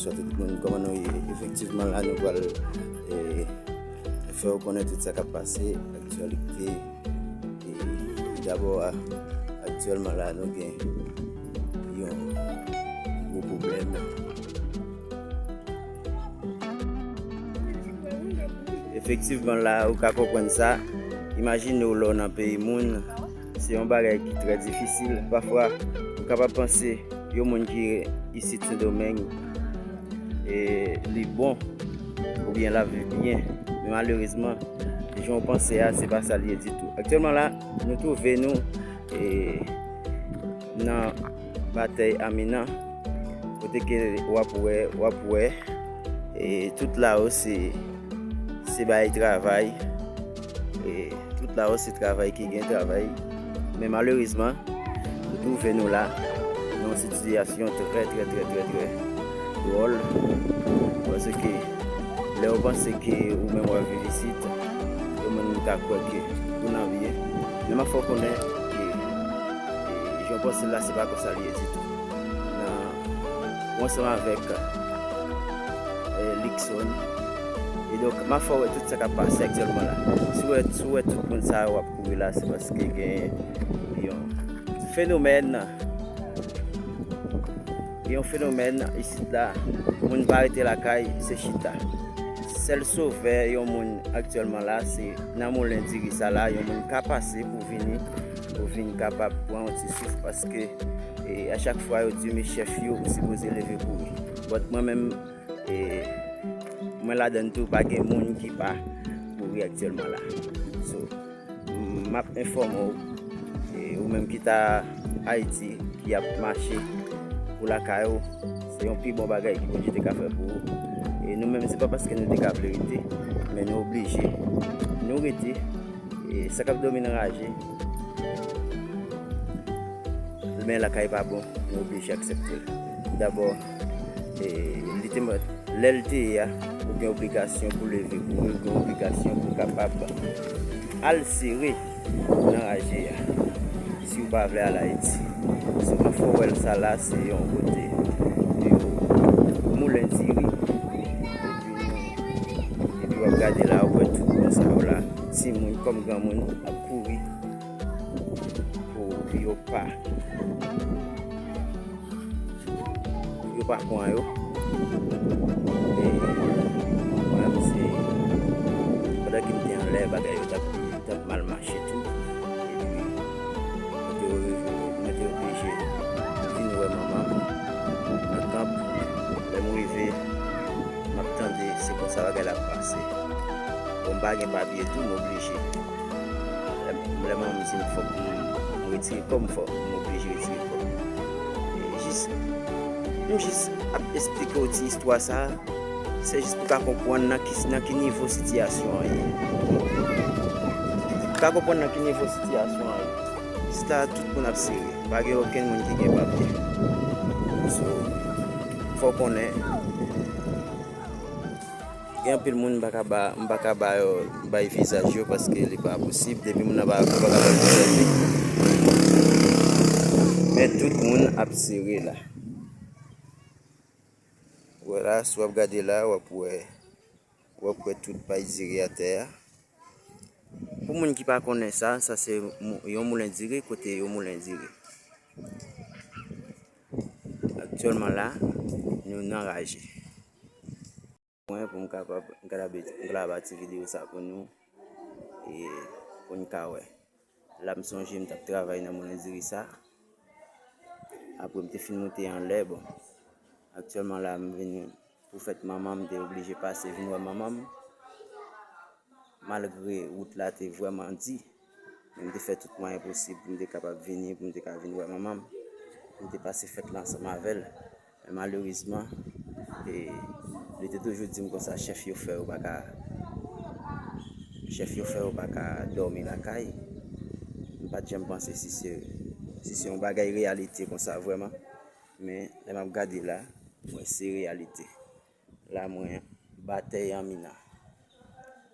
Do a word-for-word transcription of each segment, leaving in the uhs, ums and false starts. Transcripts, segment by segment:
Bonswa tout moun, kòman nou ye? Efektivman, la nou pral, eh, fè w konnen tout sa k ap pase, aktyalite. E dabò, a, aktyèlman la, nou gen yon gwo pwoblèm. Efektivman, la, ou ka konprann sa. Imajine w lè w nan peyi moun, se yon bagay ki trè difisil. Pafwa, ou kapab panse yon moun ki isit Sendomeng, e li bon, oubyen l ap viv byen. Men malerezman, jan w panse a, se pa sa l ye ditou. Aktyèlman la, nou twouve nou, e, nan batèy Amina, kote ke w ap wè, w ap wè, e, tout la yo se, se bay travay, e, tout la yo se travay ki gen travay. Men malerezman, nou twouve nou la nan yon sitiyasyon trè, trè, trè, trè, trè dwòl. Paske lè w panse ke ou menm w ap viv isit, yo menm yo ka kwè ke ou nan byen. Men m ap fè w konnen ke, e, jan w panse la, se pa konsa l ye ditou. Nan, ou ansanm avèk, e, Luckson. E donk, m ap fè w wè tout sa k ap pase aktyèlman la. Si w wè, si w wè tout moun sa yo ap kouri la, se paske gen yon fenomèn, gen yon fenomèn isit la, moun pa rete lakay, se chita. Sèl sovè yon moun aktyèlman la, se nan moulen diri sa la, yon moun ka pase pou vini, pou vin kapab pran yon ti souf, paske, e, a chak fwa yo di, men chèf yo, ou sipoze leve kouri. But mwen menm, e, mwen ladann tou, pa gen moun ki pa kouri aktyèlman la. So, m ap enfòme w, e, ou menm ki ta Ayiti, ki ap mache pou lakay ou, se yon pi bon bagay ki Bondye te ka fè pou ou. E nou menm, se pa paske nou te ka vle rete, men nou oblije. Nou rete, e sa k ap dòmi nan raje, men lakay pa bon, nou oblije aksepte l. Dabò, e, li te mèt, lè l te ye a, ou gen obligasyon pou leve, ou gen obligasyon pou kapab al sere nan raje a, si w pa vle al Ayiti. So, m ap fè w wè l sa la, se yon kote, yon moulen diri. Epi, epi w ap gade la, w ap wè tout moun sa yo la, timoun kòm granmoun ap kouri pou yo pa, pou yo pa pran yo. E mwen menm, se pandan ke m te anlè, bagay yo t ap, t ap mal mache tou. Epi, mwen te rive, mwen te oblije vin wè manman m nan kanp. Lè m rive, m ap tande se konsa bagay la ap pase. Bon, m pa gen papye tou, m oblije. Lè, lè manman m di m fòk m, m retire kò m, fò m oblije retire kò m. E jis, m jis ap esplike w ti istwa sa a, se jis pou w ka konprann nan ki, nan ki nivo sitiyasyon an ye. Pou w ka konprann nan ki nivo sitiyasyon an ye. Jis la, tout moun ap sere. Pa gen okenn moun ki gen papye. So, fò w konnen, gen anpil moun m pa ka ba, m pa ka ba yo, bay vizaj yo, paske li pa posib. Depi moun nan pa, pa ka ba vizaj li. Men tout moun ap sere la. Wè la, si w ap gade la, w ap wè, w ap wè tout pay diri atè a. Pou moun ki pa konnen sa, sa se mou-, yon moulen diri, kote yo moulen diri. Aktyèlman la, nou nan raje. Mwen, pou m kapab, m kapab, m kapab ba ti videyo sa pou nou, e pou n ka wè. La, m sonje m t ap travay nan moulen diri sa. Apre, m te fin moute anlè, bon. Aktyèlman la, m vin pou fèt manman m, m te oblije pase vin wè manman m. Malgre wout la te vrèman di, men m te fè tout mwayen posib pou m te kapab vini, pou m te ka vin wè manman m. M te pase fèt la ansanm avè l. Men malerezman, e, li te toujou di m konsa, chèf yo fè yo pa ka, chèf yo fè yo pa ka dòmi lakay. M pa t janm panse si se, si se yon bagay reyalite konsa vrèman. Men lè m ap gade la, m wè se reyalite. La mwen, batèy Amina.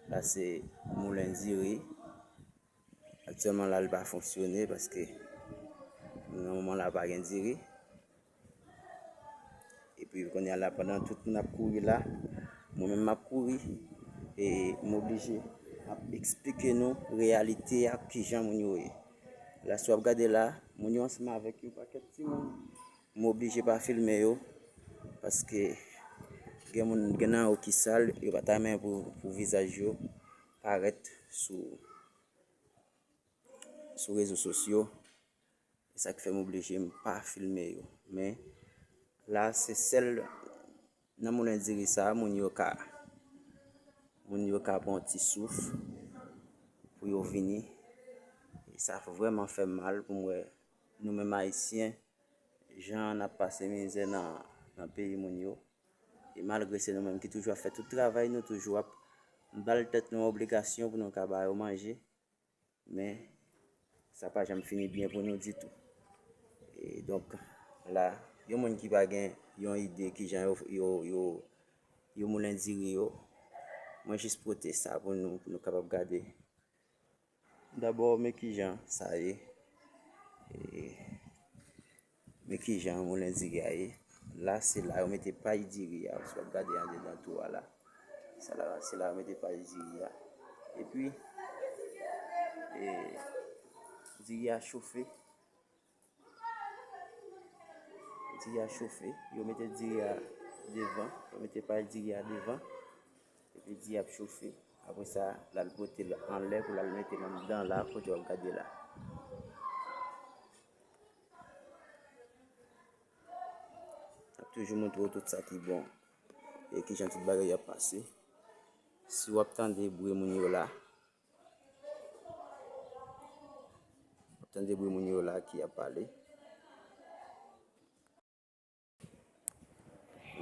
La se moulen diri. Aktyèlman la, li pa fonksyone paske nan moman la, pa gen diri. Epi Kounye a la, pandan tout moun ap kouri la, mwen menm m ap kouri, e m oblije ap eksplike nou reyalite a, kijan moun yo ye. La, si w ap gade la, moun yo ansanm avèk yon pakèt timoun. M oblije pa filme yo, paske gen moun, gen nan yo ki sal, yo pa ta renmen pou, pou vizaj yo parèt sou, sou rezo sosyo. E sa k fè m oblije m pa filme yo. Men, la, se sèl nan moulen diri sa a, moun yo ka, moun yo ka pran yon ti souf pou yo vini. E sa vrèman fè m mal pou m wè nou menm Ayisyen, jan n ap pase mizè nan, nan peyi moun yo. E malgre se nou menm ki toujou ap fè tout travay, nou toujou ap ba tèt nou obligasyon pou nou ka ba yo manje. Men, sa pa janm fini byen pou nou ditou. E donk, la, yon moun ki pa gen yon ide kijan yo, yo, yo, yo moulen diri yo, mwen jis pote sa pou nou, pou nou kapab gade. Dabò, men kijan sa ye. E, men kijan moulen diri a ye. La, se la yo mete pay diri a. Si w ap gade andedan tou a la. Sa la, se la yo mete pay diri a. Epi, e, diri a chofe. Diri a chofe. Yo mete diri a devan. Yo mete pay diri a devan. Epi diri a ap chofe. Apre sa, l al pote l anlè pou l al mete l anndan la, kote w ap gade la. Ap toujou montre w tout sa ki bon e kijan tout bagay ap pase. Si w ap tande bri moun yo la, w ap tande bri moun yo la ki ap pale.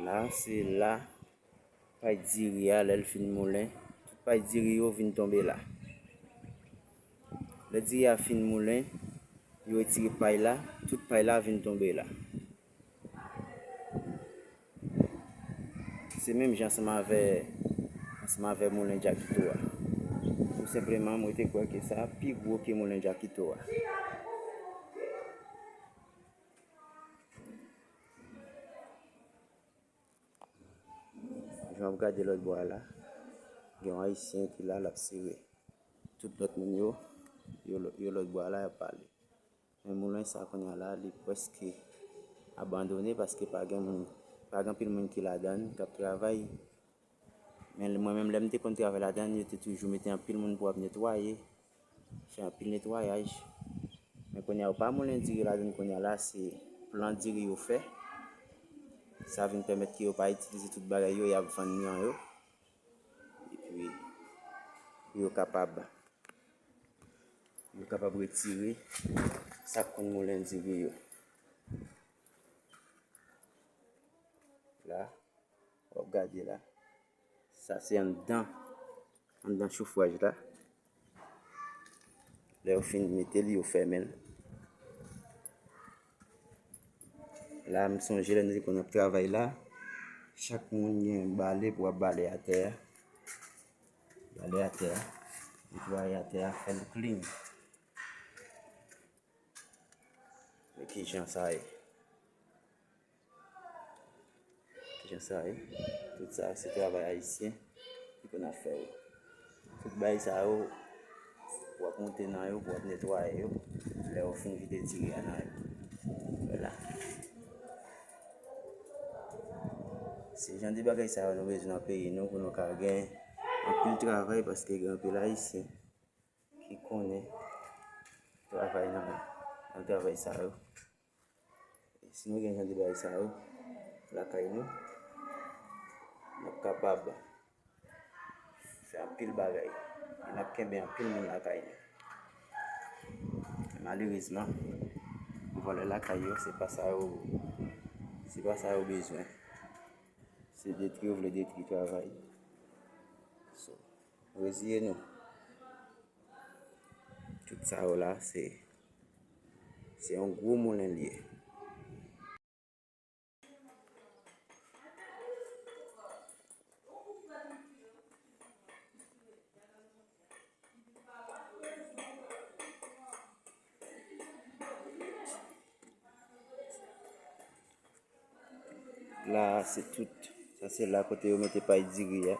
La, se la pay diri a, lè l fin moulen, tout pay diri yo vin tonbe la. Lè diri a fin moulen, yo retire pay la, tout pay la vin tonbe la. Se menm jan ansanm avè, ansanm avè moulen Jakito a. Tou senpleman, mwen te kwè ke sa pi gwo ke moulen Jakito a. Jan w ap gade lòt bò a la, gen yon Ayisyen ki la, l ap sere. Tout lòt moun yo, yo, yo lòt bò a la, y ap pale. Men moulen sa kounye a la, li prèske abandone paske pa gen moun, pa gen anpil moun ki ladan l, k ap travay. Men mwen menm, lè m te konn travay ladan l, yo te toujou mete anpil moun pou ap netwaye, fè anpil netwayaj. Men kounye a, yo pa moulen diri ladan l kounye a la, se plan diri yo fè. Sa vin pèmèt ke yo pa itilize tout bagay yo, y ap vann nan yo. Epi, pou yo kapab, yo kapab retire sa k konn moulen diri yo. La, w ap gade la. Sa se anndan, anndan chofwaj la. Lè yo fin mete l, yo fèmen l. La, m sonje lè nou te konn ap travay la, chak moun gen bale pou ap bale atè a. Bale atè a. Netwaye atè a, fè l clean. Men ki jan sa ye. Jan sa ye. Tout sa se travay ayisyen ki konn ap fè yo. Tout bagay sa yo, w ap monte nan yo, w ap netwaye yo, lè yo fin vide diri a nan yo. Vwala. Se jan de bagay sa yo nou bezwen nan peyi nou pou nou ka gen anpil travay, paske gen anpil ayisyen ki konnen travay nan, nan travay sa yo. Si nou gen jan de bagay sa yo lakay nou, n ap kapab fè anpil bagay. E n ap kenbe anpil moun lakay nou. Malerezman, vòlè lakay yo, se pa sa yo, se pa sa yo bezwen. Se detwi yo vle detwi travay. So, reziye nou. Tout sa yo la, se, se yon gwo moulen l ye. La, se tout. Sa se la kote yo mete pay diri a.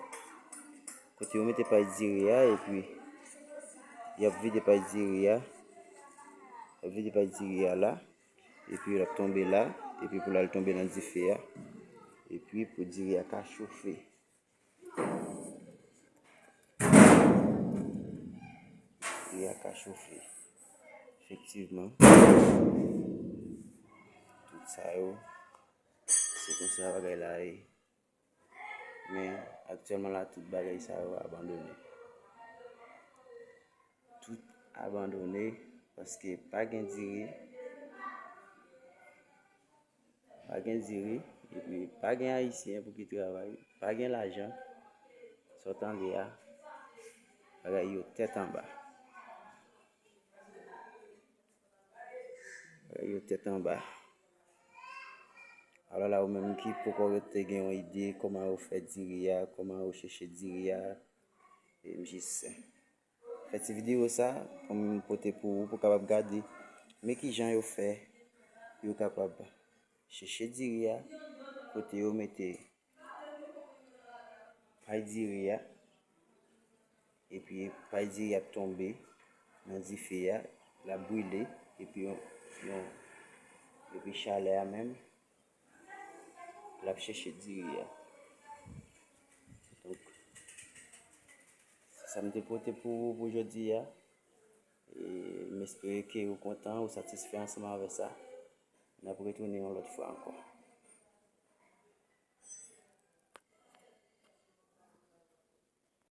Kote yo mete pay diri a, epi y ap vide pay diri a. Y ap vide pay diri a la. Epi l ap tonbe la. Epi pou l al tonbe nan dife a. Epi pou diri a ka chofe. Diri a ka chofe. Efektivman. Tout sa yo. Se konsa bagay la ye. Men aktyèlman la, tout bagay sa yo abandone. Tout abandone paske pa gen diri, pa gen diri, epi pa gen Ayisyen pou ki travay, pa gen lajan. Sa w tande a, bagay yo tèt anba. Yo tèt anba. Alò la, ou menm ki poko te gen yon ide kòman yo fè diri a, kòman yo chèche diri a, e m jis fè ti videyo sa pou m pote pou ou, pou w kapab gade men kijan yo fè pou yo kapab chèche diri a, kote yo mete pay diri a, epi pay diri ap tonbe nan dife a, l ap brile, epi yon, yon, epi chalè a menm, l ap chèche diri a. Donk, se sa m te pote pou ou pou jodi a. E m espere ke ou kontan, ou satisfè ansanm avè sa. N ap retounen yon lòt fwa ankò.